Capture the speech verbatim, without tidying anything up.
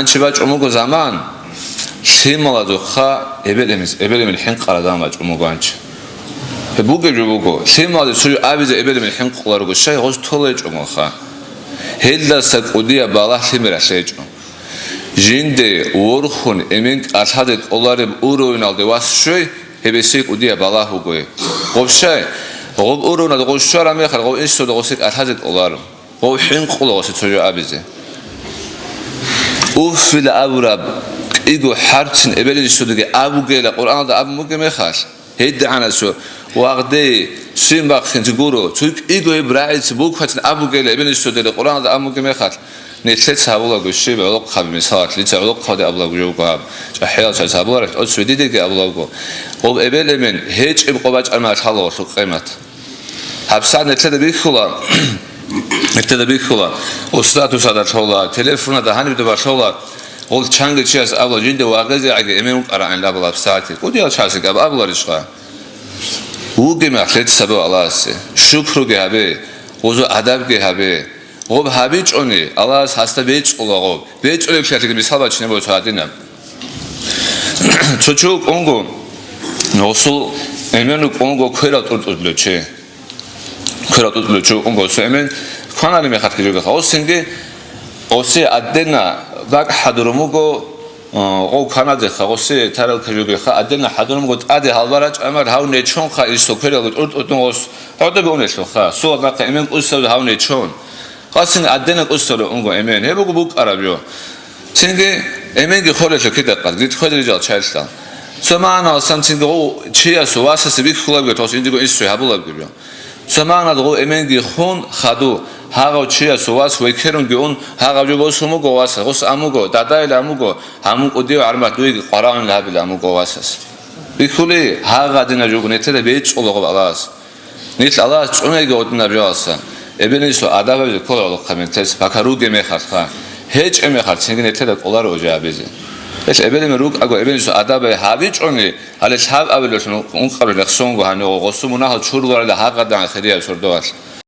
Чи бачӀун буго заман, лъималазухъа эбел-эмен, эбел-эмен хӀинкъараб заман бачӀун буго гьанчи. Гьеб бугеб жо буго, лъималазе цо жо абизе эбел-эмен хӀинкъуларого, щай гъоз толечӀогоха. Гьелдаса кӀудияб балагь лъимералъ гьечӀо. Жинде ворхун эмен кӀалъазе кӀолареб уровеналде вас щвей, гьеб гьесие кӀудияб балагь буго. Гъоб щай, гъоб уровеналде гъов щвараб мехалъ, гъов инсуда гъосе кӀалъазе кӀоларо. Гъов хӀинкъула гъосе цо жо абизе. Уффила абураб кӀиго хӀарцин эбел-инсудаги абугейила Къуръаналда абун бугеб мехалъ, гьедигӀанасул вагъде, ццин бахъинчи гуро, цо кӀиго гьеб рагӀица букватин абугейила эбел-инсудали Къуръаналда абун бугеб мехалъ, нилъеца гьабулаго щиб гӀолохъаби, мисалалъ, дица гӀолохъабаде абулаго гьаб, чӀахӀиялчияс гьабуларелъ, тӀоцебе дидеги абулаго, гъоб эбел-эмен гьечӀеб къо бачӀараб мехалъ лъала гъолъул къимат. ГьабсагӀат нилъеда бихьула, нилъеда бихьула, статусада лъола, телефонада гьаниб доба лъола, гъол чанги чияс абула, жинда вагъизегӀаги эмен вукӀарагӀанилан абула гьабсагӀатги. КӀудиял чиясги аб-, абуларищха? Вугеб мехалъ лъеца сабаб Аллагьасе, шукруги гьабе, гъозул адабги гьабе. Гъоб гьабичӀони, Аллагьас гьасда бецӀула гъоб. БецӀулеблъиялъеги мисал бачине буго цо гьадинаб. Цо чи вукӀун вуго, гъосул эмен вукӀун вуго кверал тӀутӀулев чи. Кверал тӀутӀулев чи вукӀун вуго гъосул эмен, кваналеб мехалъги жо гьабуха. Гъосинги, гъосе отдельно бакӀ хӀадурун буго, э, гъов кваназеха, гъосе тарелка жо гьабуха, отдельно хӀадурун буго, тӀаде гьалбал рачӀамал, гьав нечонха, гьесул квералги тӀутӀулъун гъос гӀодобе унелъулха. Суал нахъе эмен кӀусав гьав нечон. Гъасин гӀадина кӀусалев унго эмен. Гьеб буго букӀараб жо. Цинги эменги холелъул кидахъал, гьитӀ хвезарижал чайлъал. Цо магӀналасан цинги гъов чиясул васасе бихьулабги, гъос индего инсуе гьабулабги жо. Цо магӀнал гъов эменги хун хаду, гьагъав чиясул вас векерунги ун, гьагъав жо босун буго васас, гъос ан буго, дадайил ан буго, гьамун кӀудияв гӀармат дуеги къварагӀунил гьабил ан буго васас. Бихьули, гьагъадина жуго нетеда бецӀула гъоб Аллагьас. Нилъ Аллагьас цӀунеги гъодинаб жоялса, эбел-инсул адабазе ккола гӀолохъа ментес, пакар ругеб мехалъха, гьечӀеб мехалъ цинги нилъеда кӀоларо гьужа гьабизе. Гьелъ эбел-эмен рукӀаго эбел-инсул адабай гьабичӀони, гьале лъаб абилалъун ункъабилеб рехсон буго гьанив гъосул мунагьал чуруларила гьагъадагӀан хирияб сордоялъ.